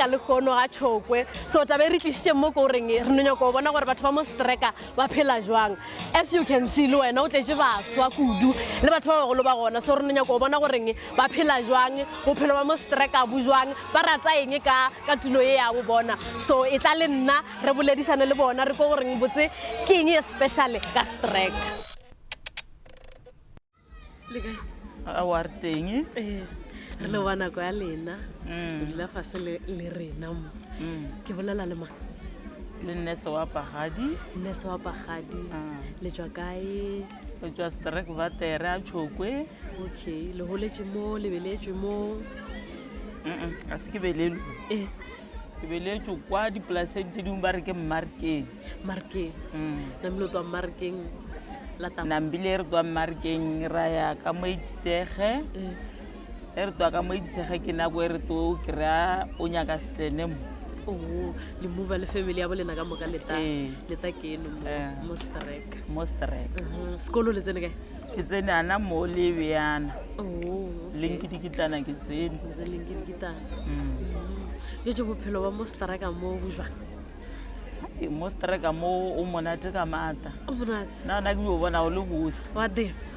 Streka lehono ga Tšhokwe. So taba e re tlišitšeng mo ke goreng re no nyaka go bona gore batho ba mo Streka ba phela jwang. As you can see le wena o tletše baswa kudu le batho ba bagolo ba gona. So re no nyaka go bona goreng ba phela jwang, bophelo ba mo Streka bo jwang, ba rata eng ka ka tulo ye ya bo bona. So e tla le nna re boledišane le bona re kwe goreng botse ke eng ye special ka Streka. Le kae? Aowa re teng. Ee, re leboga nako ya lena go dula fase le le rena mo. Ke bolela le mang? Le nurse wa Pagadi. Nurse wa Pagadi. Le tšwa kae? Re tšwa Strekwater a Tšhokwe. Okay, le goletše mo, le beletšwe mo? A se ke belelwe. Ee. Ke beletšwe kwa dipolaseng tše dingwe ba re ke Mmarkeng. Mmarkeng. Namile o tswa Mmarkeng la taba. Nambile re tswa Mmarkeng ra ya ka mo Itsege. Ge re tswa ka mo Itsege ke nako e re tlo kry-a o nyaka setene mo. Oh, le mova le family ya bolena ka moka leta leta keno mo mo Strek. Mo Strek. Sekolo le tsene kae? Ke tsene ana mo le bjana. Oh, okay. Le nkidikitlana ke tsene. Le nkidikitlana. Jetse bophelo ba mo Streka mo bo jwang? Hai, mo Streka mo o monate ka maata. O monate. Nna gona ke yo bona o le bose. Wa defa.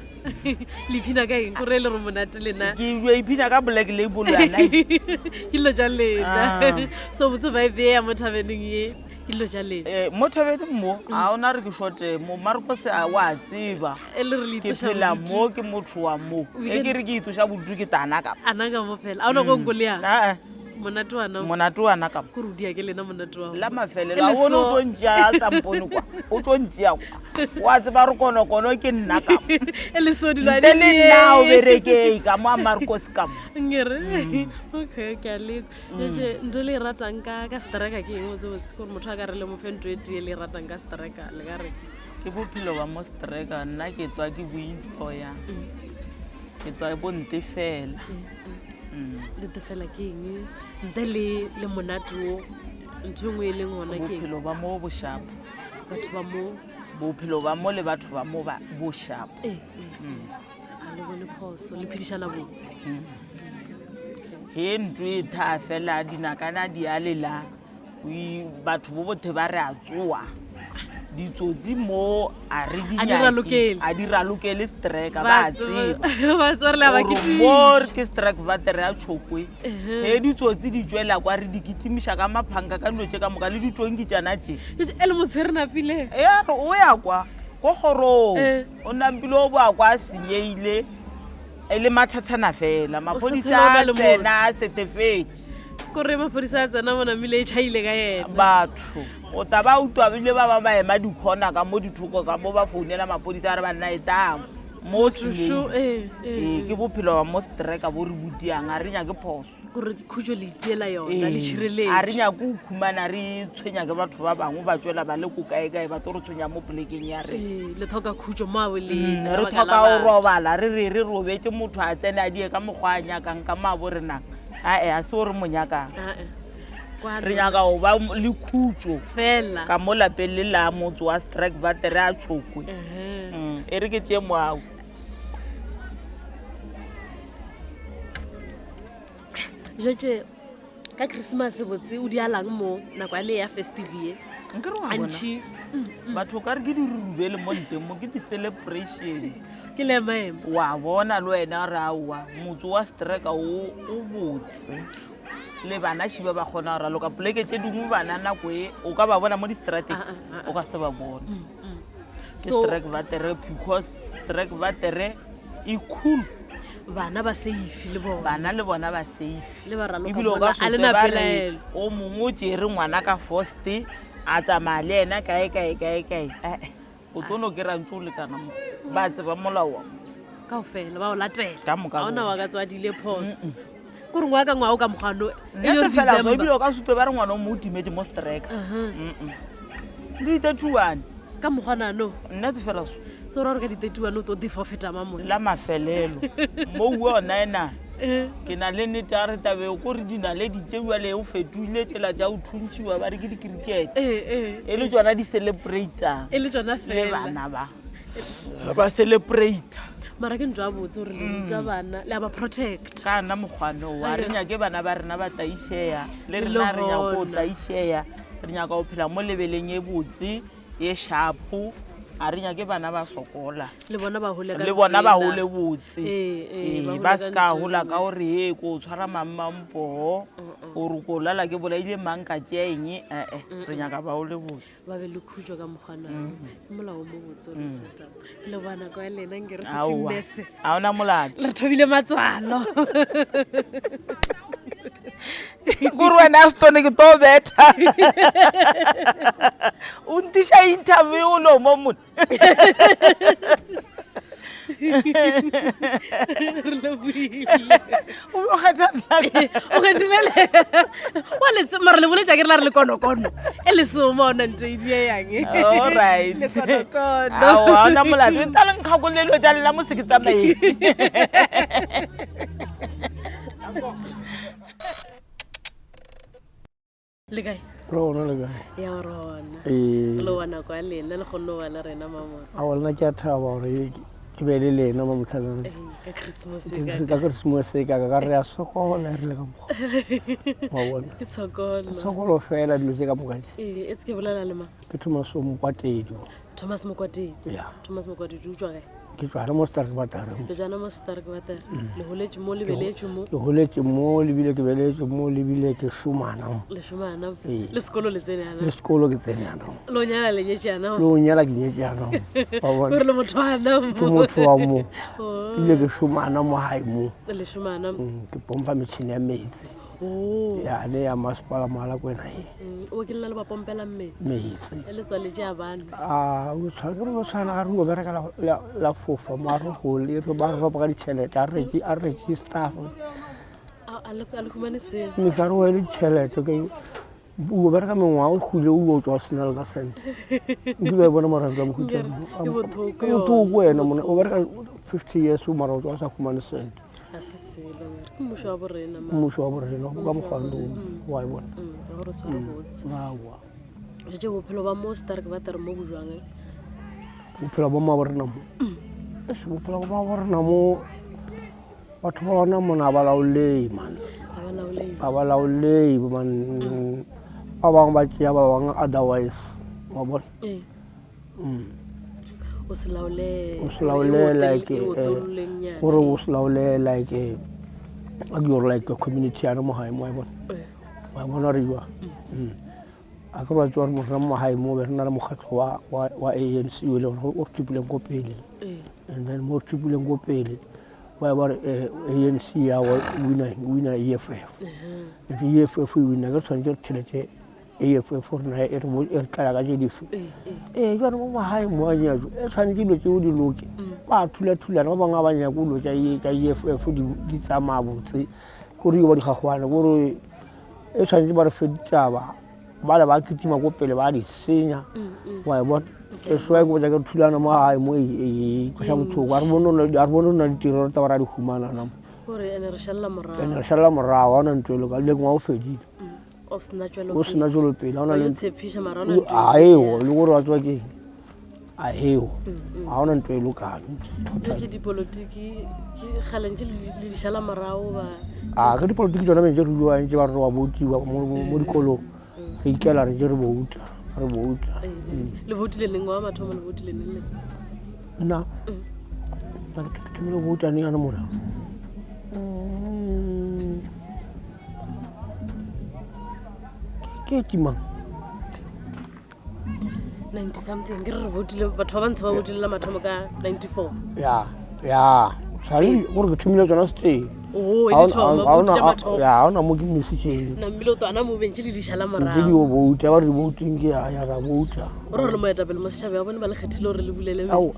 Le iphina ka eng? Kore le re monate lena. Ke yo iphina ka black label yana. Ke dilo tša lena. Ah. So botse vibe ye ya mo thabeneng ye. Ke dilo tša lena. Eh, mo thabeneng mo, ga ona re ke shote mo, Marcos a wa tseba. E le re le Ke itloša phela bodutu. mo, ke motho wa mo. O E bile- ke re ke itloša bodutu ke tana ka. Ana ka mo fela. A ona go nko le yang. Ah, eh. Monate wa na. Monate wa na ka mo. Ko re o dia ke lena monate wa. La mafelelo, E le a bone o so. tlo ntšea a sa mpone kwa. O tlo ntšea kwa. Wa tseba re konokono ke nna ka mo. E le so dilo a Ntle di le nna o dieye. berekei ka mo a Marcos ka mo. Nkere. Okay, ke a leka. Jetse ntho e le e ratang ka ka streka ke eng botse botse gore motho a ka re le mo fe ntho e tee le e ratang ka streka le ka re Ke bophelo ba mo streka nna ke twa ke bo enjoya. Ke twa bo ntefela. Le tefela ke eng ntle le le monate o ntho e nngwe e leng gona ke eng? Bophelo ba mo bo sharp. Batho ba mo Bophelo ba mo le batho ba mo ba bo sharp. ee ee a le bone phoso le phedišana botse. He ntlo e tha fela dinakana di a lela batho bo bothe ba re a tsoa ditsotsi mo a re di A di nyake, ralokele. a di ralokele streka ba a tseba ba tseba le ba Gore mo re ke strike vatere ya tšhokwe he ditsotsi di tswela kwa re di kitimiša ka maphanka ka dilo tše ka moka le ditonki tšana tše e le motshwere napile e a re o ya kwa ko kgorong Eh. o nampile o boa kwa a senyeile e le mathathana fela maphodisa phela o na a le tsena a setefetše kore maphodisa a tsena monamile e tšhaile ka yena batho o ta ba utwa bile ba ba ba ema dikhona ka mo dithoko ka mo ba founela maphodisa a re banna e tang mo Sho, tseleng ee, ee, Ee, ke bophelo ba mo streka bo re butiang a re nyake phoso kore ke khutšo le itiela yona le Ee, tšhireletše a re nyake go khumana re tshwenya ke batho ba bangwe ba tswela ba le ko kae-kae ba tlo re tshwenya mo polekeng ya rena Ee, le tlhoka khutšo mo a boleng Mm, re tlhoka go robala re re re robetse motho a tsene a die ka mokgwa a nyakang ka mo a bo renang ae a se o re mo nyakang re nyaka go ba le khutšo fela ka mo lapeng le la motse wa strike vatere a tšhokwe Mm, e re ke tšee moago jetse ka christmas botse o dialang mo nako ya le ya festive ye nkere wa bona antši batho ka re ke dirurubele mo nteng mo ke di-celebration ke lemaema wa bona le wena re aowa motse wa streka o o botse le bana šiba ba kgona go raloka poleke tše dingwe bana nako e o ka ba bona mo distrateng Ah, ah, ah, o ka se ba bone ke So- strike vatere because strike vatere e cool bana ba safe le bona bana le bona ba safe Le ba raloka ebile o mola, ka a le se na ba re pelaelo. o mongwe o tšere ngwana ka first a tsamaya le ena kae kae kae kae ee o tlo no kry-a ntse o lekana mo ba tseba molao wa mo. kao fela ba o latela Ka moka ga ona bona. wa ka tswadile phoso kore ngwa ka ngwago ka mokgwano e nna le se fela so December. ebile o ka sutwe ba re ngwana o mo o timetse mo streka le di-thirty-one ka mokgwanano nna se fela so so ra gore ka di-thirty-one o tlo defa o feta mamone la mafelelo mo ua ona ena Eh. ke na le nnete ya re tabe ko re dinaledi tše bjale o fetoile tsela tša go thuntšhiwa ba re ke di-cricket ee ee e le tsona di celebratang e le tsona le fela bana ba ba celebrata. Mara ke ntho ya botse gore le ruta bana le a ba protect. Ka nna mokgwano wa re nyake bana ba rena ba taišea le rena re nyaka go taišea re nyaka go phela mo lebeleng e botse ye shapo a re nyake bana ba sokola le bona ba hole le bona ba hole botse ee ba se ka hola ka gore e ko tshwara mang mang poo gore ko lala ke bolaile mang ka tšea eng ee re nyaka ba hole botse ba be le khutšo ka mokgwana ke molao mo botse o re setang le bona kwa lena nke re se ga ona molato re thobile matswalo kore wena a setone ke to betha o ntiša interview o lo mo mone re leboile o kgetha o kgethile le wa le mara le boletša ke re la re le konokono e le soma ona ntho e die yang Alright. le konokono Aowa, ona molato e tsa le nkgakolole dilo tša lena mo se ke tsamaye Le kae? Re gona le kae? Ya rona. Ee. Le wa nako ya lena le kgonne go ba le rena mama. A lena ke a thaba gore ke be le lena mo motlhaleng. Ka Christmas e ka. Ka Christmas e ka ka re a sokola re le ka mokgwa. Wa bona. Ke tshokolo. Ke tshokolo fela dilo tse ka moka. Ee, e ke bolela le mang? Ke Thomas Mokwatedi. Thomas Mokwatedi. Ya. Thomas Mokwatedi o tswa kae? Ke tswa mo Sterkwater. Le tswa mo Sterkwater. Le holetše mo le beletšwe mo. Ke holetše mo le bile ke beletšwe mo le bile ke šomana mo. Le šomana. Le sekolo le tsene yana. Le sekolo ke tsene yana. Le o nyala le nyetše yana. Le o nyala ke nyetše yana. Wa bona. Gore le motho wa na mo. Ke motho wa mo. Ebile ke šomana mo gae mo. Le šomana. Ke pompa metšhini ya metsi. Oh. Ya ne ya masepala moala kwena e. O ke lena le ba pompelang metsi. Metsi. E le tswaletše a bana. A o tshwana ke re tshwana ga re o bereka la la fofa mo a re gole re ba re ropa ka ditšhelete a re a register. A le a le humane selo. Mme ka re o le ditšhelete ke o bereka mengwaga o gule o tswa sena le ka sente. Nkile wa bona morago ka mohuta. Ke bothoko. Ke bothoko wena mona o bereka 50 years o mara o tswa o sa humane sente. Ga se selo mare ke mmušo wa borena ma. Mmušo wa borena ka mokgwa wa e bona. Ka gore tshware botse. Aowa. Jetse bophelo ba mo Sterkwater mo bo jwang? Bophelo ba mo borena mo. Eish bophelo ba borena mo batho ba ona mona ba laolei man. Ga ba laolei. Ga ba laolei man. Ba bangwe ba tšea ba bangwe otherwise wa bona. Ee. O se laole. O se laole like gore o se laole like a ke gore like community yana mo gae mo wa e bona. Wa e bona gore jwang. A ke ba tsewa gore rena mo gae mo be re na le mokgatlho wa wa ANC o e leng gore o re tsupileng ko pele. And then mo re tsupileng ko pele ba ba re ANC ya wina wina EFF. If EFF e wina ke tshwanetse re tšhelete EFF rena e re tlaya ka tše dife. Ee jane mo magaeng mo a nyatso e tshwanetse dilo tseo di loke. Ba thula-thulana ba bangwe ga ba nyake dilo tša EFF di tsamaya botse kore yo ba di gagwana kore e tshwanetse ba re fe ditaba ba le ba kitima ko pele ba di senya wa e bona. That's why ke botsa ke re thulano mo gae mo e kweša bohloko a re bone na ditiro re taba ra di humana na mo. Gore ene re šalela morago. Ene re šalela morago ga ona ntho e loka le ngwaga o fedile. O sena o sena tšwelopele ga ona le tshepiša mara ona aeo le gore wa tswa ke aeo ga ona ntho e lokang tse dipolotiki ke kgale ntse le di šala morago ba a ge dipolotiki tsona ntse re ruiwang ntse ba re wa boutiwa mo dikolong re ikela re ntse re bouta re bouta le voutile neng wa mathomo le voutile neng le nna ke thomile go bouta neng yana mora Ke ke mang? 90 something ke re re voutile batho ba bantsho ba voutile la mathomo ka 94 Ya, ya. Sale gore ke thomile tsona seteng. Oh, e di thoma, vote tša mathomo. Ya, ha ona mo ke misitseng. Namile o twana mo bentše le dišala Ntse di morago o bouta, ba re di bouting ke ya ya ra bouta. o re re le moetapele mo setšhabeng ba bone ba le kgethile gore le bulele Ao.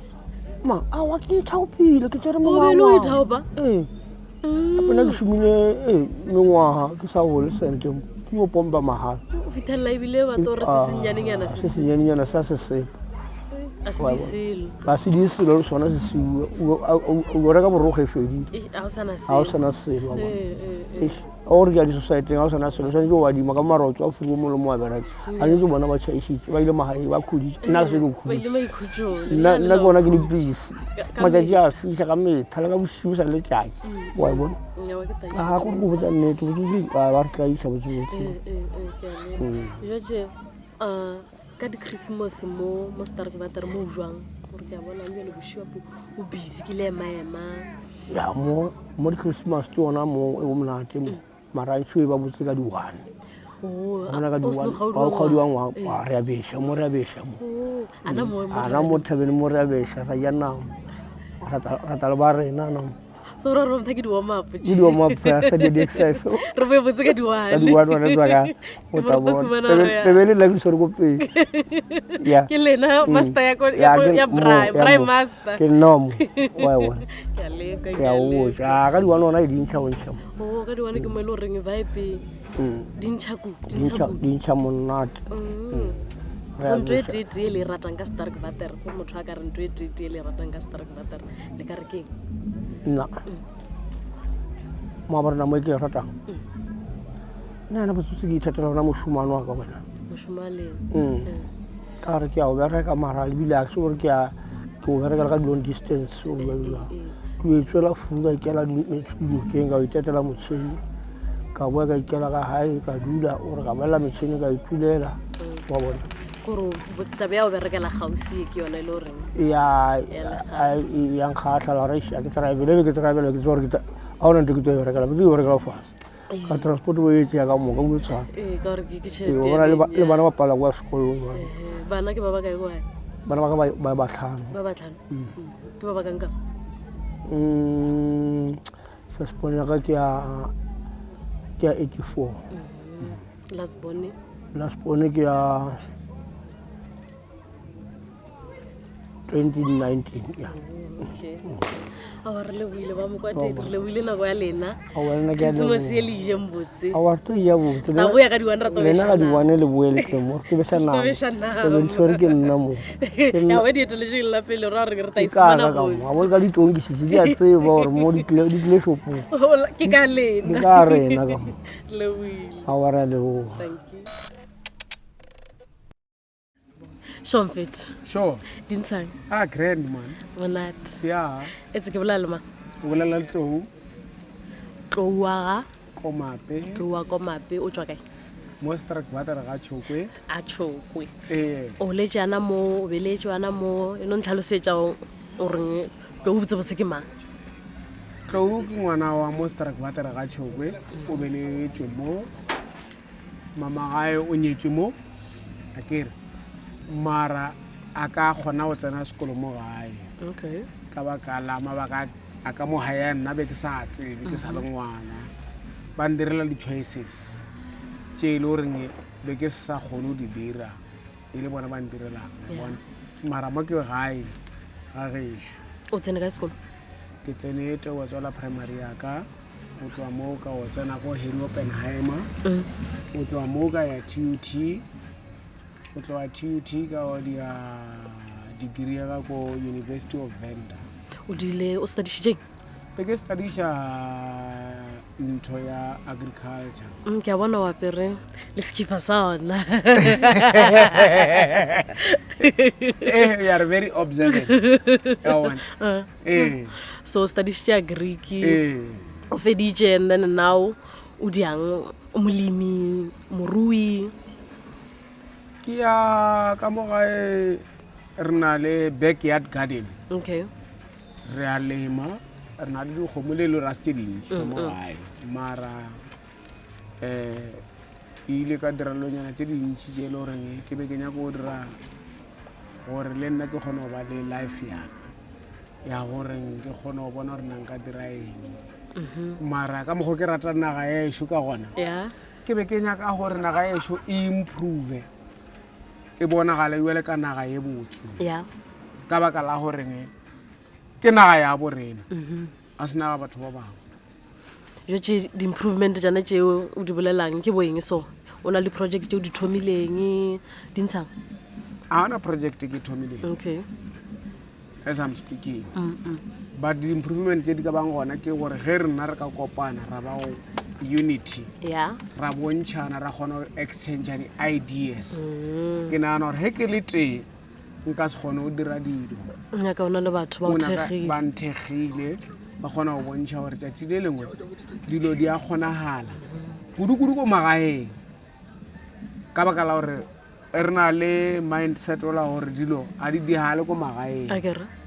Ma, aowa ke ithaopile, ke tsere O be le o mengwaga. ithaopa? Ee. Gape nna ke šomile ee mengwaga ke sa gole sente ke yo pompa mahala. O fithelela ebile ba tlo re se sennyanenyana se sennyanenyana sa se sepe. A se di selo. A se di selo le sona se se o reka borogo e fedile. Ga o sana selo. Ga o sana selo. A gore ke ya di-society-eng ga o sana selo swanetše go adima ka mara o tswa furu mo le mo wa bereka. A ke bona ba tšhaišitše ba ile magae ba khuditše nna ke se ke khuditše. Nna ke bona ke le busy. Matšatši a fiša ka metlha le ka bošiu sa letšatši. Wa e bona? A gore go botša nnete botsebotse ba re tlaiša botsebotse. Judge, ka di-Christmas mo mo Starkwater mo jwang gore ke a bona jale bošiwa o busy ke le ema-ema. Ya mo mo di-Christmas ke ona mo e go monate mo mara e ba botse ka di-one. Bona ka di-one ba kgaodiwa ngwa re a beša mo re a beša mo. Ana mo thabeng mo re a beša ra ja nama ra tla le ba rena nama. So re re ke di warm up. Ke di warm up ya sa di exercise. Re bo botse ka di one. Ka di one wena tswa ka o tla bona. Tebe le la ke tshwere ko pele. Ya. Ke lena master ya ko ya braai, braai master. Ke nna mo. Wa bona. Ke a leka. Ke a o ja. Ka di one ona e di ntšha o ntšha. Oh, ka di one ke mo e le goreng vibe. Di ntšha ku, di ntšha ku. Di ntšha monate. So ntho e tee tee le e ratang ka Starkwater, go motho a ka re ntho e tee tee le e ratang ka Starkwater, le ka re keng? Nna moaparo nna mo e ke e ratang nna ena botsotsi ke ithatela gona mošomano wa ka wena ka gore ke a o bereka mara ebile a se gore ke a ke o berekela ka di-long distance o bua bjang ke o itswela furu ka ikela dinokeng ka o itatela motšhene ka boa ka ikela ka gae ka dula ore ka boela metšhene ka itulela wa bona Kore taba ya go berekela kgauswi ke yona e le goreng ya ya nkgatlha la gore a ke drive le be ke drive ke tseba gore ga ona ntho ke tlo e berekela ke tlo e berekela fase ka transport bo e tšea ka moka o tshwana bona le bana ba pala kwa sekolong bana ke ba ba kae kwa bana ba ka ba batlhano ba batlhano ke ba ba kang kang first born ya ka ke ya ke ya 84 last born last born ke ya 2019 ya okay awa re leboile ba mokwatedi re leboile nako ya lena Aowa, le nna ke a Christmas leboga. e le ijeng botse aowa re tlo ja botse Ra boya ka di-one ra lena ka tobeša di-one le boe le tle mo re tobeša nama tobeša nama. Re be di tshwere ke nna mo Ke nna- ya ba dieteletšeng la pele ra re re tla ke ka iphumana ka ka botse mo a bo ka ditonkišitše di a tseba gore mo di tlile di tlile shopong ke ka di lena ka rena ka mo leboile aowa re a leboga thank you Sure mfethu. Sure. Dintshang. Ah grand man. Monate. Yeah. Etse ke bolela le mang? O bolela le Tlou. Tlou wa ga? Komape. Tlou wa Komape o tswa kae? Mo Strakwater ga Tshokwe. A Tshokwe. Eh. O letše ana mo, o beletšwe ana mo, e no ntlhalosetša o reng Tlou botsebotse ke mang? Tlou ke ngwana wa mo Strakwater ga Tshokwe, o beletšwe mo. Mama gae o nyetšwe mo a kere mara a ka kgona go tsena sekolo mo gae okay ka baka la mabaka a ka mo gae ya nna be ke sa tsebe ke sa le ngwana ba ndirela di-choices tše e le goreng be ke sa kgone go di dira e le bona ba ndirelang bona mara mo ke gae ga gešo o tsene kae sekolo ke tsene Teuwatswala primary ya ka Go tloga moo ka o tsena ko Harry Oppenheimer. Go tloga moo ka ya TUT. Go tloga TUT ka o dia degree ya ka ko University of Venda. O dile o studišitšeng? Be ke studiša ntho ya agriculture. Ke a bona o apere le sekipa sa ona. Eh, you are very observant. Ya bona. Ee. So o studišitše agric. Ee. O feditše and then now o diang molemi, morui. Ke ya ka mo gae re na le backyard garden. Okay. Re a lema, re na le dikgomo le le rase tse dintši ka mo gae. Mara um ke ile ka dira dilonyana tse dintši tše e le goreng ke be ke nyaka go dira gore le nna ke kgone go ba le life yaka ya gore ke kgone go bona gore na nka dira eng mara ka mokgwa ke rata naga ya ešo ka gona ke be ke nyaka gore naga ya ešo e improve e bonagale jale ka naga ye botse ka baka la goreng ke naga ya bo rena a se naga batho ba bangwe jo tše di-improvement tšana tšeo o di bolelang ke boeng so o na le project tšeo di thomileng di ntshang a gona project ke thomileng okay as I'm speaking mm -mm. but di-improvement tše di ka bang gona ke gore ge rena re ka kopana ra ba go unity ya ra bontšhana ra kgona go exchange di-ideas mm. ke nagana gore ge ke le tee nka se kgone go dira dilo nyaka o na le batho ba ba nthekgile ba kgona go bontšha gore tšatši le lengwe dilo di a kgonagala kudu-kudu ko magaeng ka baka la gore re na le mindset ola gore dilo a di digale ko magaeng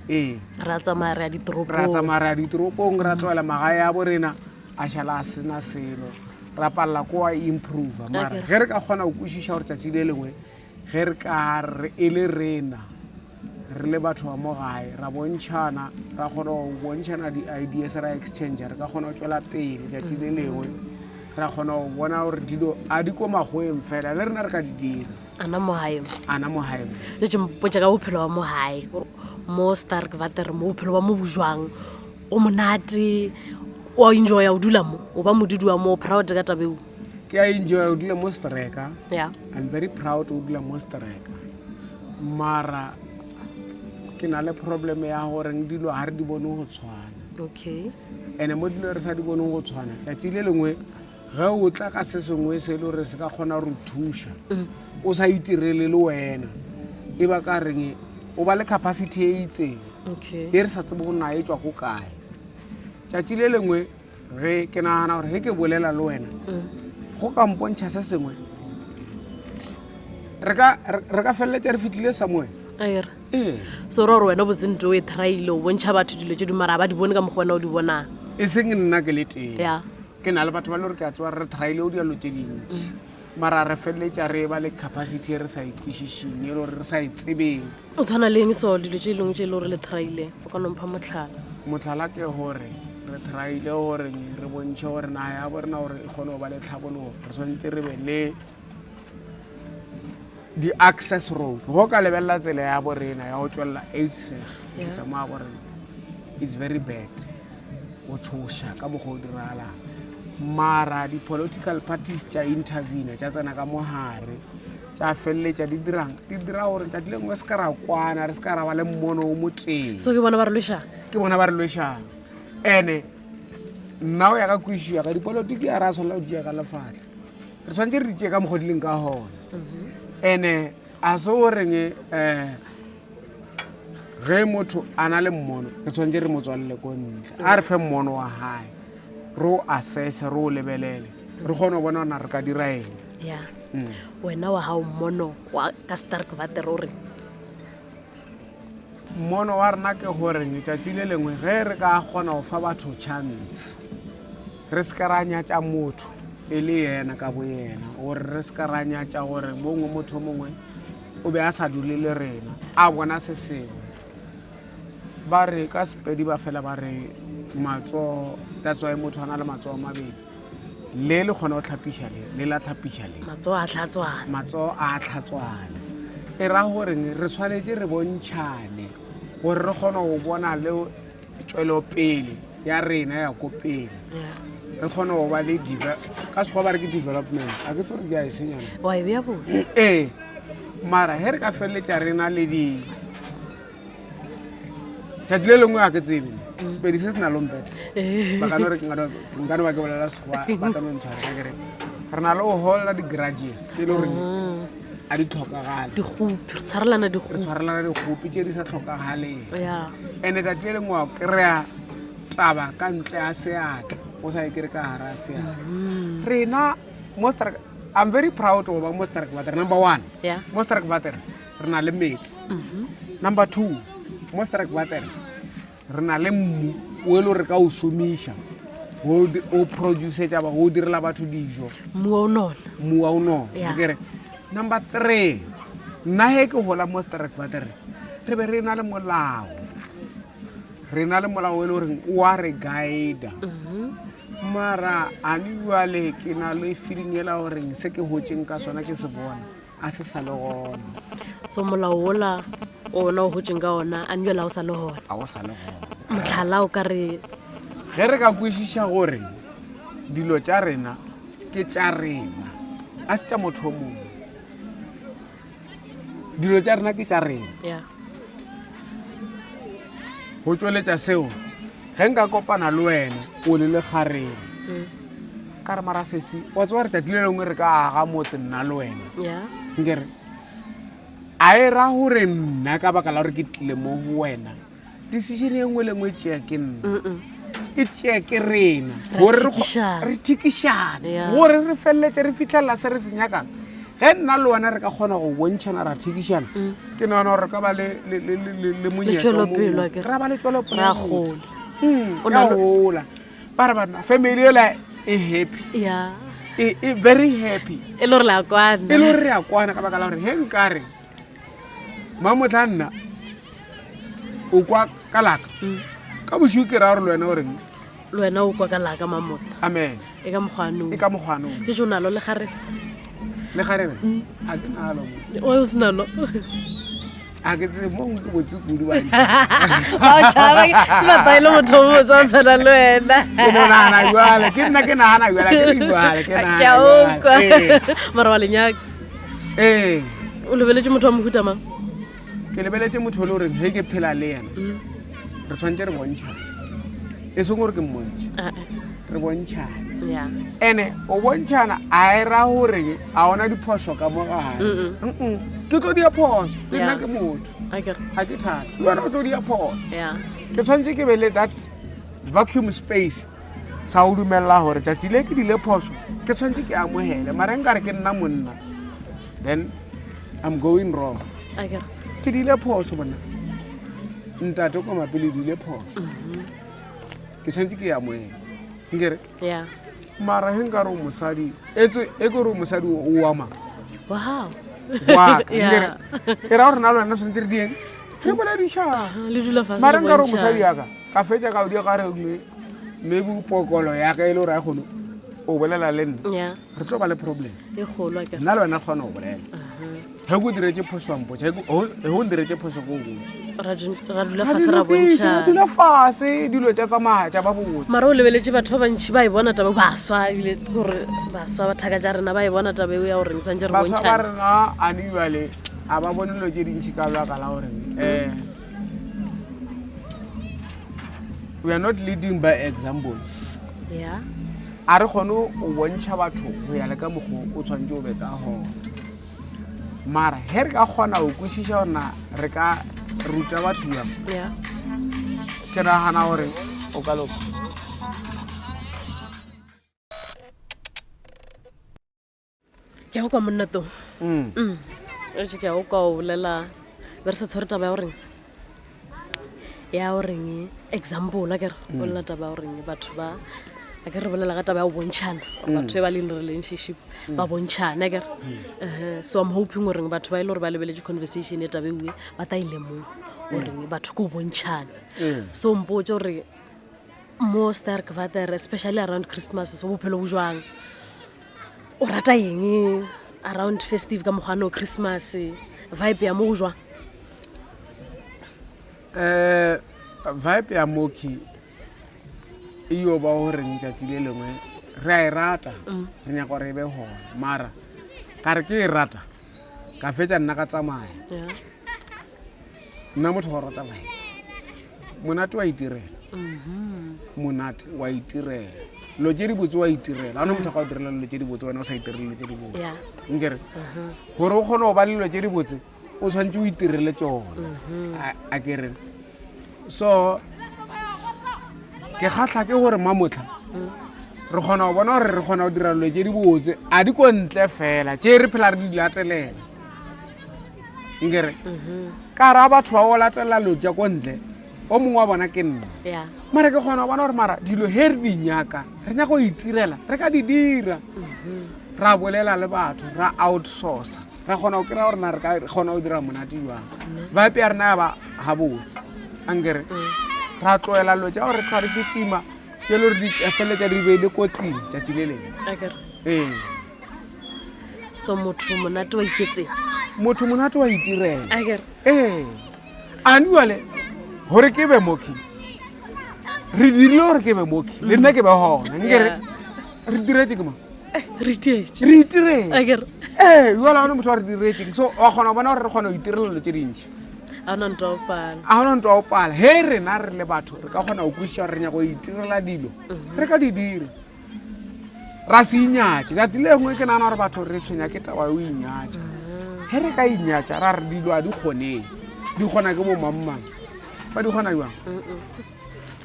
ee ra tsamaya re ya ditoropong ra tsamaya re ya ditoropong ra tlogela magae a bo rena a šala a sena selo ra palela ko a improve mara ge re ka kgona go kwešiša gore tsatsi le lengwe ge re ka re e le rena re le batho ba mo gae ra bontšhana ra kgona go bontšhana di-ideas ra exchange re ka kgona go tswela pele tšatši le lengwe ra kgona go bona gore dilo a di ko magoeng fela le rena re ka di dira ana mo gae ana mo gae le tše mpotša ka bophelo ba mo gae mo stark vater mo bophelo ba mo bojwang o monate o enjoya o dula mo o ba modudi wa mo proud ka tabeo Ke a enjoya go dula mo Streka. Yeah. I'm very proud go dula mo Streka. Mara ke na le problem ya gore dilo ga re di bone go tshwana. Okay. Ene mo dilo re sa di boneng go tshwana, tšatši le lengwe ge o tla ka se sengwe se e le gore se ka kgona go re thuša mm. o sa itirele le wena e ba ka reng o ba le capacity e itseng okay. e re sa tsebe go na e tswa ko kae tšatši le lengwe Ge ke nagana gore ge ke bolela le wena go ka mpontšha se sengwe re ka feleletša re fitlhile somewhere ee so ra gore wena botse nto o e tryile o bontšha batho dilo tse di mara ba di bone ka mokgwa wena o di bonang e seng nna ke le tee ya ke na le batho ba le gore ke a tsewa re tryile o dialo tse dintši mara re feleletša re ba le capacity e re sa e kwešišeng e le gore re sa e tsebeng O tshwana le eng so dilo tše lengwe tše e le gore le thraile o ka nompha motlhala? Motlhala ke gore re thraile gore re bontšhe gore naga ya bo rena gore e kgone go ba le tlhabologo re tshwanetse re be le di-access road go ka lebelela tsela ya bo rena ya go tswelela eight fitlha mo ya bo rena it's very bad go tshoša ka mokgwa o diragalang mara di-political parties tša intervene tša tsena ka mogare tša feleletša di dirang di dira gore tšatši le nngwe se ka ra kwana re se ka ra ba le mmono o motee so ke bona ba re lwešang ke bona ba re lwešang ene nna o ya ka kwešiša ka dipolotiki ya re a tshwanela go tšea ka lefatlha re tshwanetse re di tšee ka mokgwa di leng ka gona ene a se goreng um ge motho a na le mmono re tshwanetse re mo tswalele ko ntle a re fe mmono wa gae re o assesse re o lebelele re kgone go bona gore re ka dira eng ya mm. wena wa gago mmono wa ka stark vater o reng mmono wa rena ke goreng tšatši le lengwe ge re ka kgona go fa batho chance re se ka ra nyatša motho e le yena ka bo yena gore re se ka ra nyatša gore mongwe motho mongwe o be a sa dule le rena a bona se sengwe ba re ka sepedi ba fela ba re matsogo that's why motho a na le matsogo mabedi le le kgona go tlhapiša le le la tlhapiša le matsogo a tlhatswana matsogo a tlhatswana e ra goreng re tshwanetse re bontšhane gore re kgone go bona le tšwelopele ya rena ya ko pele re kgone go ba le ka sekgwa ba re ke development a ke tsore ke a e senyana wa e bea botse ee mara he re ka feleletša re na le di tšatši le lengwe ga ke tsebe mm. sepedi se se na lompete eh. ba ka no re nka no ba ke bolela sekgowa ba tla no ntshwara ka kere re na le go holla di-grudges tse e le goreng mm. a di tlhokagale dikgopi re tshwarelana dikgopi re tshwarelana dikgopi tse di sa tlhokagaleng and-e tsatsi le lengwe wa kry-a taba ka ntle ya seatla o sa e kere ka gara ya seatla mm. rena mo i'm very proud go ba mo sterkwater number one mo sterkwater re na le metsi mm-hmm. number two mo sterkwater Re na le mmu o e le gore re ka o šomiša o produsetša ba go direla batho dijo. Mmu wa o nona. Mmu wa o nona. Yeah. Ke re number 3 nna he ke gola mo Sterkwater re be re na le molao re na le molao e le goreng o a re guida mm-hmm. mara a ne jale ke na le feeling ela goreng se ke gotseng ka sona ke se bona a se sa le gona so molao wola ona o gotseng ka ona a njela o sa le gona a o sa le gona motlhala o ka re ge re ka kwešiša gore dilo tša rena ke tša rena a se tša motho o mongwe dilo tša rena ke tša rena yeah. go tšweletša seo ge nka kopana le wena o le lekgarebe mm. Ka re mara sesi, wa tseba gore tšatši le lengwe re ka aga motse nna le wena. Yeah. Nkere a e ra gore nna ka baka la gore ke tlile mo go wena decision e nngwe le nngwe e tšea ke nna e tšea ke rena Ra gore re thikišana. re thikišane Yeah. gore re feleletse re fitlhelela se re se nyakang ge nna le wena re ka kgona go bontšhana ra thikišana ke nagana gore re ka ba le- le- le- le- le- le monyetla o tšwelopele, mobotse. akere. Ra ba le tšwelopele Ra ya botse. gola. Mm, O ya na le- gola ba re banna family ela e happy Yeah. e e very happy E le gore la kwana. e le gore re a kwana ka baka la gore he nkare mamotla nna o kwa ka laka ka bošiu ke raya gore le wena o reng Le wena o kwa ka laka mamota. Amen. E ka mokgwanong. E ka mokgwanong. Ke jo nalo le garebe. Le garebe? A ke nalo mo. O o se nalo. A ke tsebe mo ke botse kudu ba. Ba o tšhaba se ba tlwaele motho o motse o tshwana le wena. Ke no nagana jwale, ke nna ke nagana jwale, ke re jwale, ke nagana. Ke a utlwa. Ee. Mara wa lenyaka. Ee. O lebeletše motho wa mohuta mang? Ke lebeletše motho o le goreng ge ke phela le yena re tshwanetse re bontšhane e seng gore ke mmontšhe re bontšhane ene o bontšhana a e ra gore a ona diphoso ka mo gare ke tlo dia phoso le nna ke motho ga ke thata le wena o tlo dia phoso ke tshwanetse ke be le that vacuum space sa go dumelela gore tšatši le ke dile phoso ke tshwanetse ke amogele mara nkare ke nna monna then i'm going wrong ke dile phoso bona ntate kwa mapele dile phoso mhm. ke tshwanetse ke amoele nkere mara ge nkare o mosadi etswe e ke gore o mosadi o ama waka nkere e ra gore na le wena tshwanetse re dieng re boledišana mara nkare o mosadi yaka ka fetša ka o di gare maybe pokolo yaka e le gore a kgone o bolela le nna re tlo ba le problem e kgolo akere nna le wena kgona go bolela ge ko diretse phoso wa mpotsa ge o ndiretse phoso ko o botse ra dula fase ra bontšha dula fase dilo tša tsamaya tša ba botse mara o lebeletse batho ba bantšhi ba e bona taba baswa ebile gore baswa ba thaka tša rena ba e bona taba eo ya gore tshwanetse re baswa ba rena ane jale a ba bone dilo tše dintšhi ka lebaka la gore um we are not leading by examples yeah a re kgone go bontšha batho go ya le ka mokgwa o tshwanetse o be ka gona mara he re ka kgona go kwešiša gorena re ka ruta batho jang ke nagana gore o ka loka ke a go kwa monna tong mm. mm. etse ke a go kwa o bolela be re sa tshwere taba ya goreng ya goreng example a kere mm. bolela taba ya goreng batho ba a ke re bolela ka taba ya go bontšhana gore batho e ba leng relationship ba bontšhana kere so i'm hoping goreng batho ba e le gore ba lebeletse conversation e tabe ewe ba ta ile moo goreng batho ke go bontšhana so mpotse gore mo sterkwater especially around christmas so bophelo bo jwang o rata eng around festive ka mokgwa no christmas vibe ya mo go jwang um vibe ya moki e yo ba goreng tšatši le lengwe re a e rata mm. re nyaka gore e be gona mara ka re ke e rata ka fetša nna ka tsamaya nna motho go rata vibe monate wa itirela mm-hmm. monate wa itirela dilo tse di botse wa itirela ga ona motho a ka o direla dilo tse di botse wena o sa itirele dilo tse di botse nkere uh-huh. gore o kgone go ba le dilo tse di botse o tshwanetse o itirele tsone mm-hmm. a kere so ke kgatlha ke gore mamotlha mm. re kgona go bona gore re kgona go dira dilo tse di botse a di ko ntle fela tse re phela re di latelela nkere mm-hmm. ka ra batho ba o latelela dilo tsa ko ntle o mongwe wa bona ke nna mara ke kgona go bona gore mara dilo he re di nyaka re nyaka go itirela re ka di dira mm-hmm. ra bolela le batho ra outsourca ra kgona go kry-a gore na re ka kgona go dira monate jwang vibe ya rena ya ba gabotse ankere mm. ra tloela dilo tša gore re tlhwa re ketima tse le gore di feleletša di beile kotsing tšatši le lengwe ee so motho monate wa iketsetsa motho monate wa itirela ee anuale gore ke be moki re dirile gore ke be moki le nna ke be gona nkere re diretse ke mang eh, re itiretse ee jale gone motho wa re diretseng so wa kgona go bona gore re kgona go itirela dilo tse dintšhi ga ona ntwa o pala ga ona ntwa o pala he rena re le batho re ka kgona go kwešiša gore re nyaka go itirela dilo mhm. re ka di dira Ra se inyatše. Tšatši le lengwe ke nagana gore batho re tshwenya ke taba ya go inyatša. Ge re ka inyatša ra re dilo a di kgoneng, di kgona ke bo mang-mang. Ba di kgona jwang?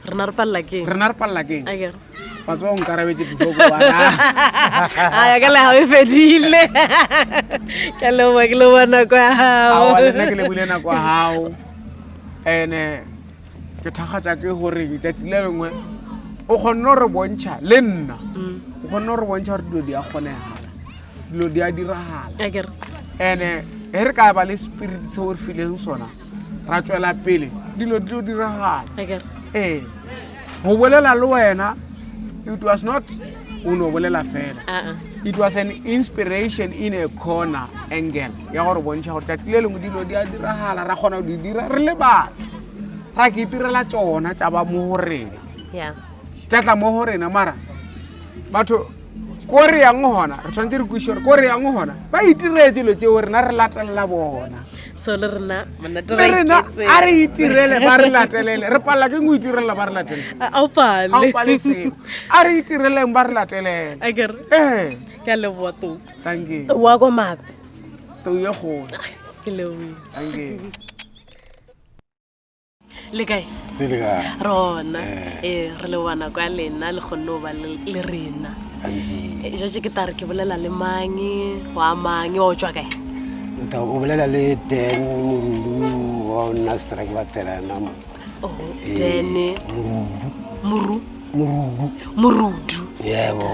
Rena re palela keng? Rena re palela keng? Akere. Wa tseba o nkarabetse before ke ba raya. Aya ka le gago e fedile. Ke a leboga, ke leboga nako ya gago. Aowa, le nna ke lebogile nako ya gago. And-e ke thakgatša ke gore letšatši le lengwe o kgonne go re bontšha le nna o kgonne go re bontšha gore dilo di a kgonegala dilo di a diragala Akere. and-e ge re ka ba le spirit seo re fileng sona ra tswela pele dilo di tlo diragala Akere. ee go bolela le wena it was not o no bolela fela Ah, ah. it was an inspiration in a corner angle ya gore bontšha gore tšatši le lengwe dilo di a diragala ra kgona go di dira re le batho ra ke itirela tšona tša ba mo go rena Yeah. tša tla mo go rena mara batho ko re yang gona re tshwanetse re kweše gore ko re yang gona ba itiretse dilo tseo rena re latelela bona so le rena monate le rena a re itirele ba re latelele re palela ke go itirela ba re latelele a o pale a o pale seo a re itireleng ba re latelele akere ee ke a leboa tou thank you wa kwa mape tou ye kgolo ke leboile thank you Le kae? Re le kae? Rona. Ee, re leboga nako ya lena le kgonne go ba le rena. Anke. Jatše ke tare ke bolela le mang, wa mang, wa o tšwa kae? Nta o bolela le Dan Morudu wa nna strike ba terana mo. Oh, Dan Morudu. Moru. Morudu. Morudu. Yebo.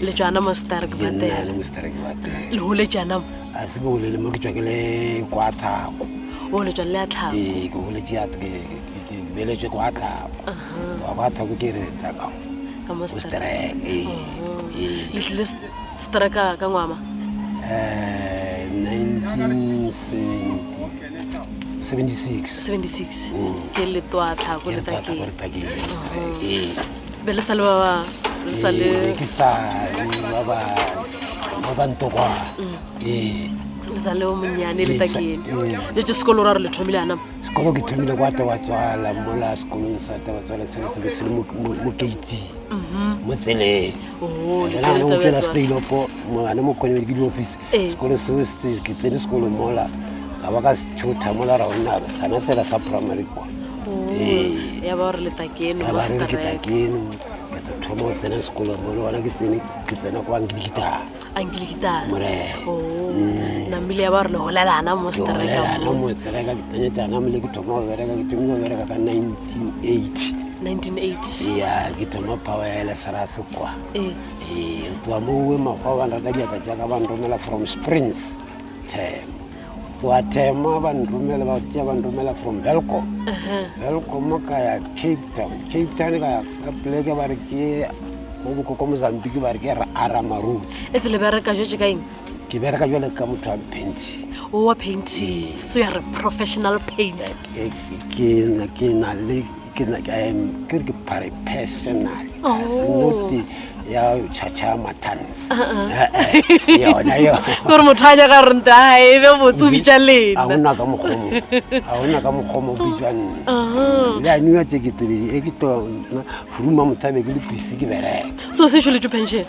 Le tšwana mo strike ba terana. Ke nna mo strike ba terana. Le holetšana mo? A se ke bolele mo ke tšwa ke le kwa tlhako. O le tšwa le ya tlhako? Ee, ke goletše ya ke ke beletšwe kwa tlhako. Tloga kwa tlhako ke re tla ka Ka mo strike. Ee. Ee. Le tlile strike ka ngwama? Eh, 1976. 76. Ke le twa tlhako le takeng. Ke le takeng. Ee. Be le sa le ba ba le sa le Ee, ke sa le ba ba ba ba ntokwana. Ee. Le sa le o monnyane le Ee, takeng. Le tše sekolo ra re le thomile ana. Sekolo ke thomile kwa Tabatswala mola sekolong sa Tabatswala se se be se le mo mo gate. Mo tseleng. Oh, le Jana tsene o tswela Tabatswala. Steylopo mo mo khoneng ke di-office. Sekolo seo se ke tsene sekolo mola ka ba ka se thotha mola ra ona sana sela sa primary kwa. Oh, Ee. ya ba gore le takeno Ya mo ba re ke strike. takeno ke tla thoma go tsena sekolo mo le gona ke tsene ke tsena kwa Anglican. Anglican. Morena. Oh, namile ya ba gore le golelana mo Ke strike golelana mo. mo strike ke tsenyetsana mole ke thoma go bereka ke thomile go bereka ka 1980. 1980. Ya ke thoma power ya Lesrase kwa. Ee. Ee, go tloga moo makgowa ba nrata diatla tša ka ba nromela from Springs Tema. Tloga Tema ba nromela ba tšea ba nromela from Welkom. Welkom ka ya Cape Town. Cape Town ka ya ka poleke ba re ke ko ko Mozambique ba re ke Aramaroots. E tsele bereka jwetse ka eng? Ke bereka jwale ka motho wa painting. O wa painting. So you are a professional painter. Ke na ke na le ke na ke am ke re ke professional. Oh. Not ya chacha mathans. Yona yo. Gore motho a nyaka gore nto a e be botse o bitša A lena. hona ka mokgwa mo. A hona ka mokgwa mo bitswa nna. Le a nwa tse ke tsebe e ke to furuma mothabe ke le busy ke bereka. So se šoletšwe pension?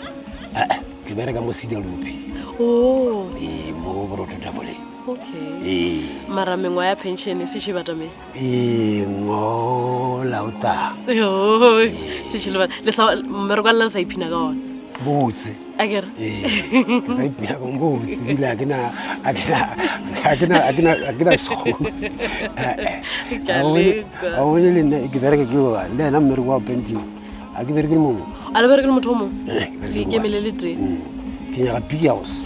Eh, ke bereka mo Sidalupi. Oh. Ee, mo Borotho Tafoleng. Okay. Ee. Mara mengwa ya pension e se še batameng? Ee, ngola o tla. Yo, se še le le sa mmereko wa lena le sa iphina ka ona. Botse. Akere? Ee, ke sa iphina ka botse ebile ha ke na ha ke na ha ke na ha ke na ha ke na sekgono. Ke a lekwa. Ha o bone le nna ke bereka ke le one, le yena mmereko wa painting ha ke bereke le mongwe. A le bereke le motho o mongwe? Eh, ke bereke Le le ikemele le tee? Ke nyaka big house.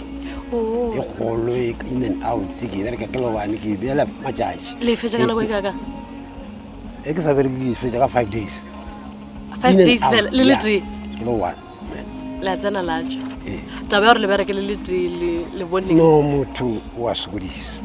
Oh. E kgolo e in and out ke bereka ke le one ke e beela matšatši. Le e fetša ka nako e kaka? E ke sa bereke ke e fetša ka 5 days. 5 In and days out, fela le le yeah. tee? Ke le one. Le a tsena la tšwa. Ee. Taba ya gore le bereke le le tee le le boneng? No motho o a sokodisa.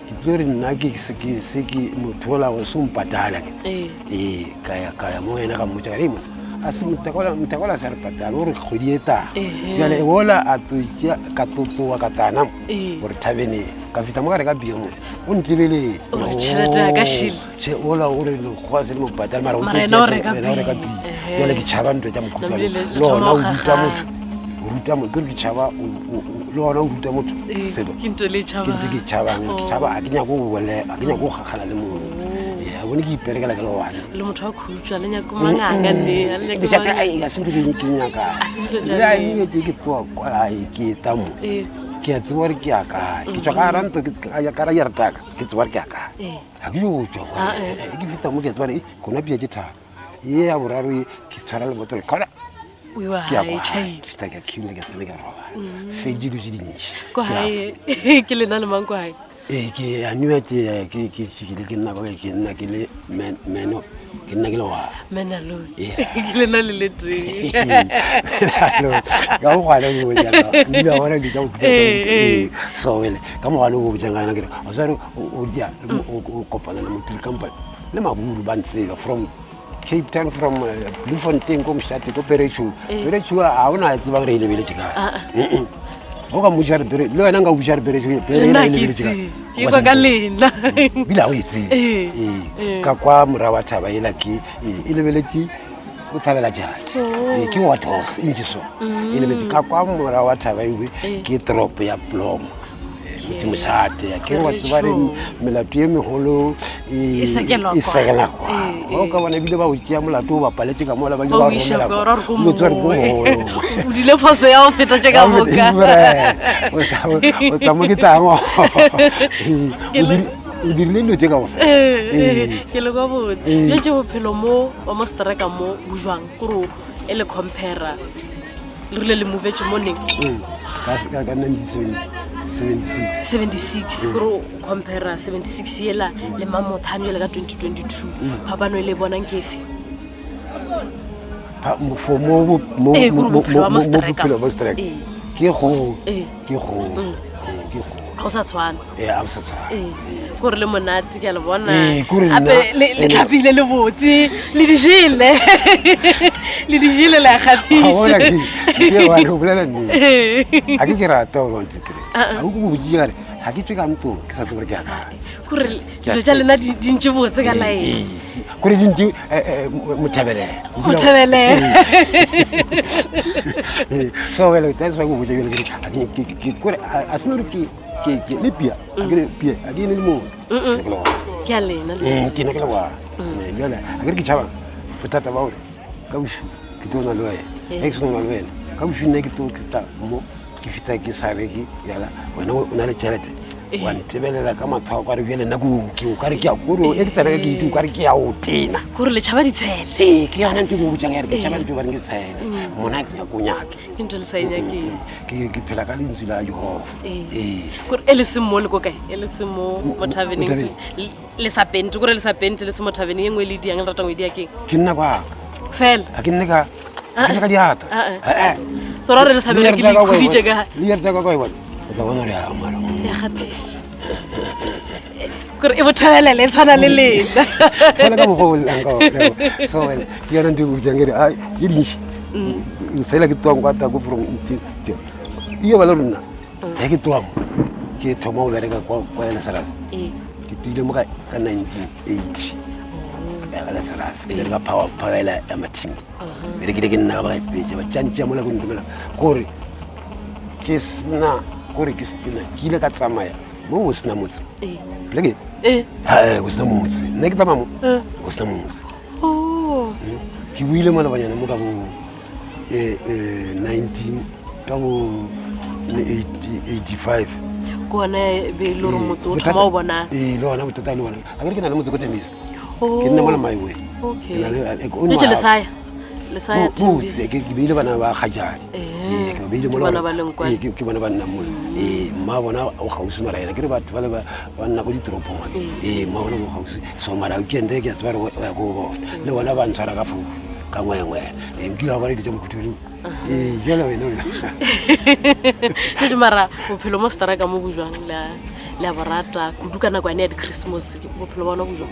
Ke tlo re nna ke se ke se ke motho ola o se o mpatala ke. Ee. Ee, ka ya ka ya mo yena ka mmotša ka re, "Hei monna, a se motakola motakola sa re patala o re kgwedi e tang." Ehe. Bjale ola a tlo tšea ka tlo tloga ka tana mo, Ee. gore thabeneng ka fihla mo ka reka beer mo o ntebeletse. O re tšhelete ya ka šele. Tšhe, ola o re lekgowa se le mo patala mara o Mara tlo yena o tšea reka yena o reka beer. beer. Ehe. Jale ke tšhaba ntwa tša mokhutlwane le gona o ruta motho o ruta motho ke re ke tšhaba le gona o ruta motho selo ke ntho ke tšhabang ke tšhaba a ke nyako go bolela a ke nyako go gagana le mongwe a bone ke iperekela ke le gone le motho wa khutšwa le nyako manganga nne a le nyako manganga a se ntho ke nyakang a se dilo tša le ke tloa kwa ke eta mo ke a tseba gore ke ya kae ke tswa ka ranto ka ra jarataka ke tseba gore ke ya kae ga ke yo tswa ke feta mo ke a tseba gore kona pia ke thata ye ya boraro ye ke tshwara lebotolo kgona ke ya kwa gae feta ke khimile ke tsene ke robala feditse dilo tse dintši kwa gae ke lena le mang kwa gae Ee, ke aniwa ke ke ke ke ke nna ke nna ke le man man ke nna ke le wa man alone ke le na le le tee ka mogwane o botsa o ile bona di ka go so wele ka mogwane o botsa ngana ke re o tsare o dia o kopana le motho le company le maburu ba ntseba from Cape Town from eh, Bloemfontein ko Mshate ko Perechu Perechu a ona tseba gore e lebeletse kae Ah, ah. o ka mmuša re pere le wena nka o buša re perechu pere nna e ke lebeletse kae itse ke kwa ka lena bile ga o e tsebe Ee, Ee, ka kwa morago wa thaba ela ke ee, e lebeletse o thabela jaki Oh. Ee, ke what horse e ntše so e lebetse ka kwa morago wa thaba ewe ke toropo ya plomo motsemošate ya ke wa tseba re melato ye megolo e e sekelwa kwa o ka bona ebile ba o tšea molato o bapaletse ka mola ba ile ba romela o tseba re ko mogolo o dile phoso ya go feta tše ka moka o tla mo ke tlango o dirile dilo tše ka gofela ke le kwa botse jo tše bophelo mo wa mo streka mo bo jwang kore e le compara le rile le movetse mo neng mm. ka 1976 76 kore o compara 76 yela le mamothane jale ka 2022 mm. phapano e le bonang ke efe for mo bophelo ba strike ke go ke go mm. ke go ga o sa tshwana ee ga o sa tshwana ee kore le monate ke a le bona ape le tlhapile le botse le dijele le dijele le a kgathisa o bolela nnete ga ke ke rata gore wantetre ga o ko botse kare ga ke tswe ka ntlong ke sa tse gore ke ya kae kore dilo tša lena di ntše botse ka laeng kore di ntše eh, eh, mothabelele mothabelele so wele that's why go botsa jale ke kore a se no re ke ke le pia a ke pia a ke ne le mo ke a lena ke ne ke le wa jale a ke re ke tšhaba bothata ba gore ka bošu ke tlo na le wena ge ke se na le wena ka bošu nna ke tlo ke tla mo ke fita ke sa reke bjala wena o na le tšhelete wa ntebelela ka matlho ka re bjale nna ke o kare ke ya kore e ke tsena ke itse o kare ke ya o tena kore le tšhaba ditshele ee ke yona ntho e ke o botsang ya re ke tšhaba ntho e bareng ke tshele mona ke nyako nyake ke ntho le sa e nyakeng ke phela ka lentswe la jehova ee kore e le se mo le ko kae e le se mo mo thaveneng le sa pente kore le sa pente le se mo thaveneng e nngwe le diang le ratang o e dia keng ke nna kwaka fela ga ke nne ka ke nne ka diata Ah, ah. so ra gore le sa bereke le ikhuditše ka le yerta ka kwa e bona o tla bona gore a mara ya gape kore e bothabelele e tshwana le lena fela ka mokgwa o llang ka ona so wena ke yona ntho e botjang ke re ai ke dintši fela ke tloang kwa tako from iyo ba le rona ge ke tloa mo ke thoma go bereka kwa kwa Elseras Ee. ke tile mo ka ka 1980 ka ya Elseras ke bereka power power ya mathimi berekile ke nna ka ba ka ipetša ba tšantša mola ko ntomela kore ke sena kore ke sena ke ile ka tsamaya mo go sena motse Ee. pleke Ee. ee go sena motse nna ke tsamaya mo Eh. go sena motse Oh. ke buile mo lebanyana mo ka bo 19 ka bo 85 ke one be e le gore motse o thoma o bona ee le ona bothata le ona a kere ke na le motse ko tembisa Oh. ke nna mo le maiwe Okay. Jwale lesaya lesaya botse ke beile bana ba gajane Eh, ee ke ba beile ke mo le bona gona- ba leng kwana. ee, ke bona ba nnang mona ee mma bona o gausi mara ena ke re batho ba le ba ba nna ko ditoropong ee mma bona mo gausi so mara weekend ke a tseba gore o ya ko go bona le bona ba ntshwara ka founu ka ngwengwe ee nkile wa bona dilo tsa mokhuthong ee jale wena wena Jwale mara bophelo mo staraka mo bo jwang le a- le a bo rata kudu ka nako yane ya di-christmas bophelo ba ona bo jwang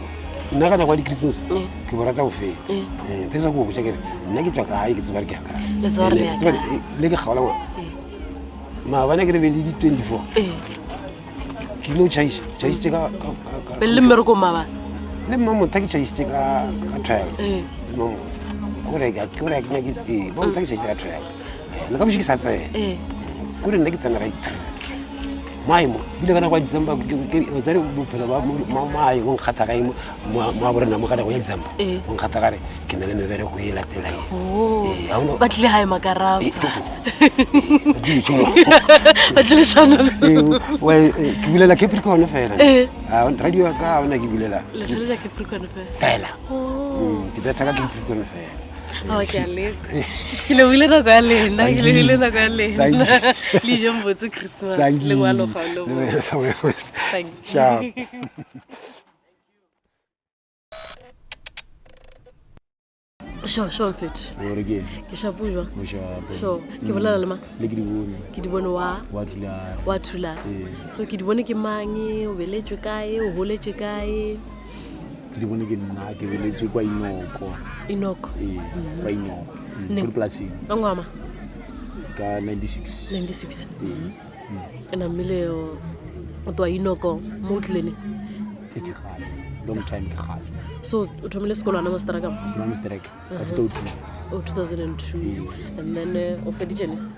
nna ka nako ya di-christmas Ee. ke bo rata go feta Ee. ee tse sa ko botsa kere nna ke tswa kae ke tseba re ke ya kae Le tseba re Ene, ya tseba kae. le ke kgaola ngwana Ee. maabane ke re be le di-24 Ee. ke ile o chaisa chaisitse ka pele le mmerekong maabane le mmamotha ke chaisitse ka 12 Ee. le mmamotha Kore ke kore ke nyake tee. Ba motha ke šetše ka track. Nka boše ke sa tsena. Kore nna ke tsena right. Maemo bile ka nako ya December ke tsere bophelo ba maye bo nkgatha kae mo a borena mo ka nako ya December bo nkgatha kare ke na le mebereko e latela e. Oh. Ba tlile gae makarapa. Ba tlile tshwanelo. Ke bulela Capricorn fela. Radio ya ka ona ke bulela. Le theletša Capricorn fela. Fela. Oh. Ke betha ka Capricorn fela. Aowa ke a leka. Ke lebogile nako ya lena, ke lebogile nako ya lena. Le ijeng botse Christmas. Le ngwaloga le bo. Thank you. Sharp. Sure, sure, mfethu. Gore ke Ke shapo jwang? o shapo. Sure. Ke bolela le mang? Le ke di bone. Ke di bone wa Wa Thulare. wa Thulare. Ee. So ke di bone ke mang? O beletšwe kae? O holetše kae? Ke di bone ke nna ke beletšwe kwa Inoko. Inoko. Ee, kwa Inoko. Ne. Ko dipolaseng Ka ngwama ka 96. 96. Ee. E namile o o tloa Inoko mo o tlile neng? E ke kgale. Long time ke kgale. So o thomile sekolo gona mo Straka mo? Ke mo Straka ka 2002. Oh, 2002. Ee. And then o feditše neng?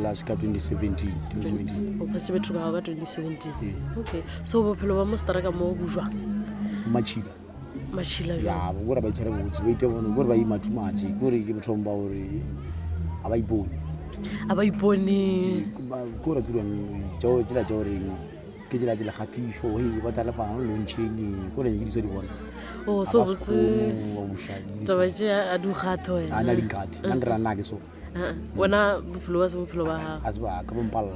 Last ka 2017, 2017. O phasitše matric wa gago ka 2017. Ee. Okay. So bophelo ba mo Straka mo bo jwang? Matšhila. Matšhila jwang? Ya, bo kore ba itshware botse, ba ite bone, kore ba ima too much, kore ke batho ba gore ga ba ipone. A ba ipone. Kore tsela tša tsela tša gore ke tsela tsela kgatišo, he ba tla lepana le lontšheng, kore ke ditso di bona. Oh, so botse. Wa buša. Taba tše a di o kgathe wena. A na di nkgathe. Nna nkra nna ke so. Wena bophelo ba se bophelo ba gago. A se ba ka bompalla.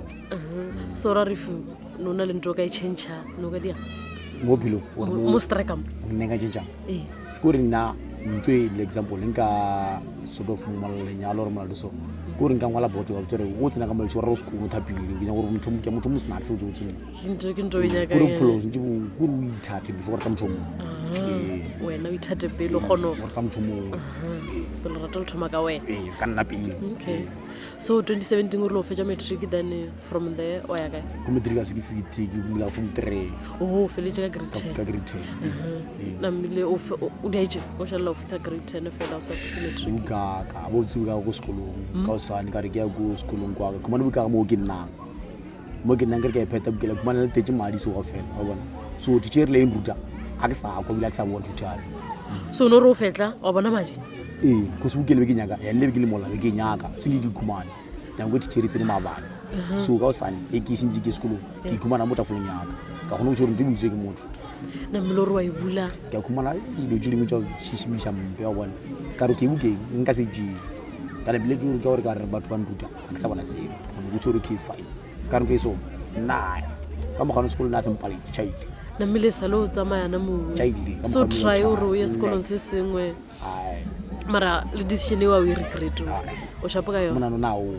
So ra re fu no na le ntho o ka e change no ka dia. Mo bophelong or Mo strike mo. Nne nka change. Ee. Kore nna ntho e le example nka sort of ngwala lenyalo or molato so. Kore nka ngwala boto ka tsore o tsena ka mo tshwara o sekolo thapile ke nyaka gore motho ke motho mo snacks o tsotse. Ke ntho ke ntho e nyaka. Kore bophelo ntse bo kore o ithate before ka motho mo. Wena o ithate pele o kgone gore ka motho mo. So lerato le thoma ka wena. Ee, ka nna pele. Okay. So 2017 o rile o fetša matric then from there o ya kae? Ko matric a se ke fete ke bula form 3. Oh, o feletše ka grade 10. Ka grade 10. Namile o o diaitše o šalela o fetha grade 10 fela o sa fete matric. Buka ka bo tse ka go sekolong ka o sane ka re ke ya go sekolong kwa ka khumana buka mo ke nnang. Mo ke nnang ke re ke a pheta bukela khumana le tetse madi so ga fela wa bona. So teacher le e nruta a ke sa kwa bile a ke sa bona thuthane. So no re o fetla wa bona madi? Ee, go se bukele be ke nyaka ya nne be ke le mola be ke nyaka se ke ke khumane. Yang go teacher tsene maabane. So ka o sane e ke sentse ke sekolong ke ikhumana mo tafoleng ya ka. Ka kgona go tšore ntse boitswe ke motho. Namile o re wa e bula. Ke a khumana dilo tše dingwe tša šišimiša mpe wa bona. Ka re ke bukeng nka se tšee. Ka lebile ke gore ka gore ka re batho ba nruta ga ke sa bona selo. Kgone go tšore okay is fine. Ka re ntho e so nna ka mogano sekolo nna se mpaletse chaile. Namile sale o tsamaya na mo. Chaile. So try gore o ye sekolong se sengwe. Mara le decision eo a o e regret o shapo ka yona. Monano nao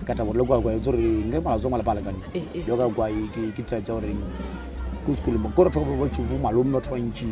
ka tabo le kwa kwa tsore nge mala tswa malapa lekane. Eh, eh. Le ka kwa ke ke try tsa gore ko sekolong ko re thoka ba tšo bo malome batho ba ntši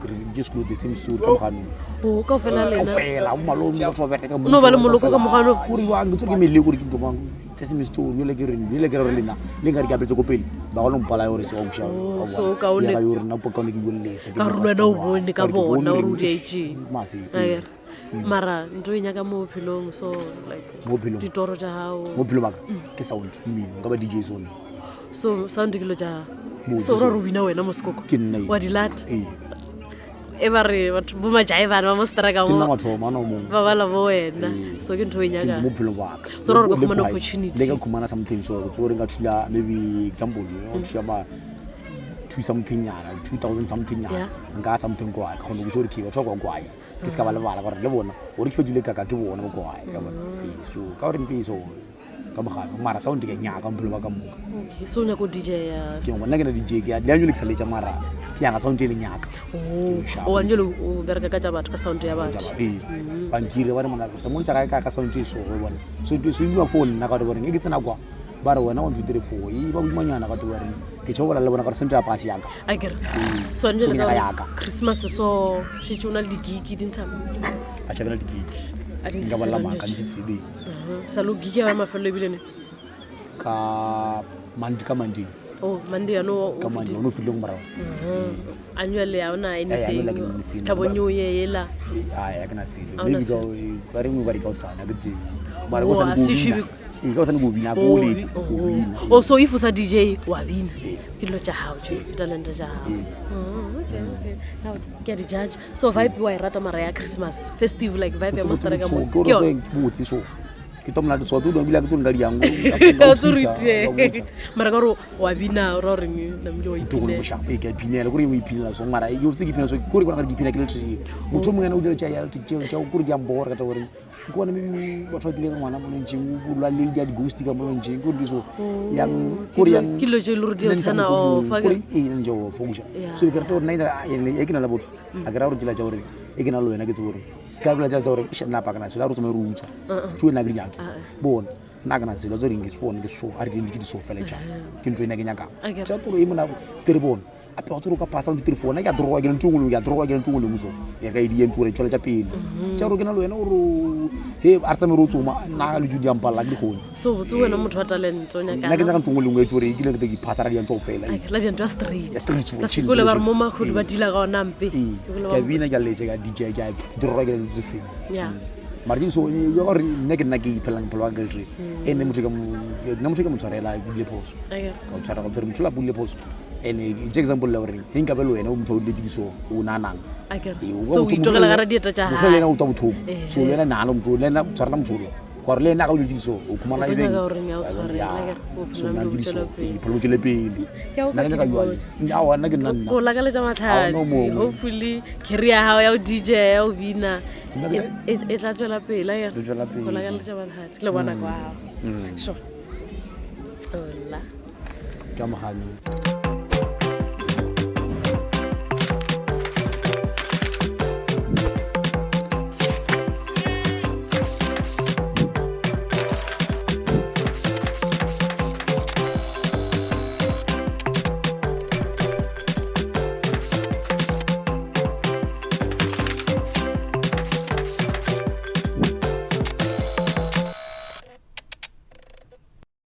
re je sekolo the same story ka mogano. O ka fela Ka lena. fela bo malome batho ba bereka No ba le moloko ka mogano. Ko re wa ke tsore ke mele gore ke ntho mang the same story le ke re le ke re lena le nka re ke apetse ko pele ba go mpala gore se wa buša. Oh, so kaone- ya gore nna kaone ke bulle Ka gore le wena o bone ka bona gore o diaetseng. Mase. Akere. Mara ntho e nyaka mo bophelong so like Mo bophelong. ditoro tša gago. Mo bophelong ba ka ke sound mmino nka ba DJ sound. So sound ke dilo tša Botse so so. ora re o bina wena mo sekoko. Ke nna e. Wa di lata. Ee. E ba re batho bo majaivane ba mo straka Ke nna mo mathomo ana o mongwe. ba bala bo wena. So ke ntho e Ke nyakang. mo bophelong ba ka. So re gore ka Le khumana kwae. opportunity. Le ka khumana something so go tsore nka thula maybe example o thula ma two something nyana 2000 something nyana Yeah. nka something kwa ka kgone go tsore ke batho ba kwa kwae ke se ka ba lebala gore le bona gore ke fetile kaka ke bona ba kwae ka bona Ee, so ka gore ntho e so ka mogano mara sound ke nyaka bophelo ba ka moka Okay. So o nyaka go DJ ya ke nna ke na DJ ke le anjole ke sa letša mara ke nyaka sound e le nyaka Oh, o anjelo o bereka ka tša batho ka sound ya batho. ee bankire ba re mona tsa mo tsa ka ka sound e so go bona so ntho e so iwa phone nna ka gore boreng e ke tsena kwa ba re wena 1 2 3 4 e ba boimanyana ka gore ke tšho bolela le bona gore sound ya pasi yaka Akere. Ee. So anjelo So ka nyaka gore yaka. Christmas so šetše o na le di-gig di ntsha. a tšhabela dikiki A di nka ntshise bolela jwang maaka judge? ntse sebe Sa lo gig ya mafelelo ebile ne. ka mandi ka mandi Oh, Monday yone o Ka Monday o fitlheng morago. Annually ha ona annually ha ke anything. na anything. Thabo New Year yela. Ai, a ke na selo. Ha ona Maybe ka selo. ba re nngwe ba re ka osane, ha ke tsebe. Mara ka Oh, osane a ke o se bina. shibe- Ee, ka osane ke o bina, ke o Oh, letša, oh, ke o bina. oh, so if o sa DJ wa bina. Ke dilo tša gago tše, ke talente tša gago. Ee. Oh, okay, okay. Now ke a di judge. So vibe wa e rata mara ya Christmas, festive like vibe ya mo stereka mo. Ke Ke gore yona. tse botse so. Ke to monate so, tse dingwe ebile ha ke tsone nka di yang. O tlo re itie. Mara ka gore wa bina o ra goreng namile wa Ntho e nngwe le ipinela. mošapo, ee, ke a ipinela, kore o ipinela so mara yo tse ke ipinela so ke gore ke bona gore ke ipina ke le tee. Motho o mongwe yena o dira tša ya tšeo tša kore di a mbora ka taba gore ke bona maybe batho ba tlile ka ngwana mo lontšheng o lwa le di ghost ka mo lontšheng ke gore di so yang kore yang Ke dilo tše e le gore di o nna turn off, kore ee nna ntša off moša. Yeah. So ke rata gore nna e ke na le botho a ke raya gore tsela tša gore e ke na le wena ke tsebe gore se ka bolela tsela tša gore eish, nna apa ke na selo a re tsamaye re utswa tšeo nna ke di nyake bona nna ke na selo tse reng ke se bone ke so a re dintho ke di so fela jang ke ntho e nna ke nyakang Akere. tša kolo e mona fete re bone ape wa tsere o ka phasa one two three four nna ke a droga ke le ntho e nngwe le nngwe, ke a droga ke le ntho e nngwe le nngwe so ya ka e di ntho gore tšwele tša pele tša gore ke na le wena gore he a re tsamaye re o tsoma nna le judi ampalela ke di kgone So botse wena motho wa talente o nna ke nyaka. nyaka ntho e nngwe le nngwe e tse gore ke ile ke ke phasa ra diantho go fela La dianto ya straight. Ya straight, La chill, sekole ba re chill. mo magodu ba Ee. deala ka ona mpe. Ee, Ke bole ke a ba- bina ke a letša ke a dj ke a droga ke le ntho tse feng Yeah. mara ke so ya gore nna ke nna ke iphelang bophelo wa ka ke ene motho ke mo nna motho ke mo tshwarela ke bile phoso Akere. ka o tshwara ka tshwere motho la buile phoso ene it's example la gore he nka be le wena o motho o dile so o naanang Akere. Ee, o So o motho- itlogela ka radiator tša motho le ena hae. o utlwa botlhoko so le wena nagana motho le ena tshwarela motho ola gore le ena ga o dile so o khumana O tlo e beng nyaka goreng a o tshwarele, Ya. akere, bophelo so nna bo ke di so tšwela pele. ee, bophelo bo tšwele pele Ke a o nna ke ka nyaka ke di jwale aowa nna ke nna nna Ko lakaletša Ha ona o matlhatsi mongwe. hopefully career ya gago ya go dj ya go bina Nna e ke- e- e tla tswela pele akere? Tla tswela pele. Ko lakaletša matlhatsi ke le bona kwa gago sure ola Ke a mogane.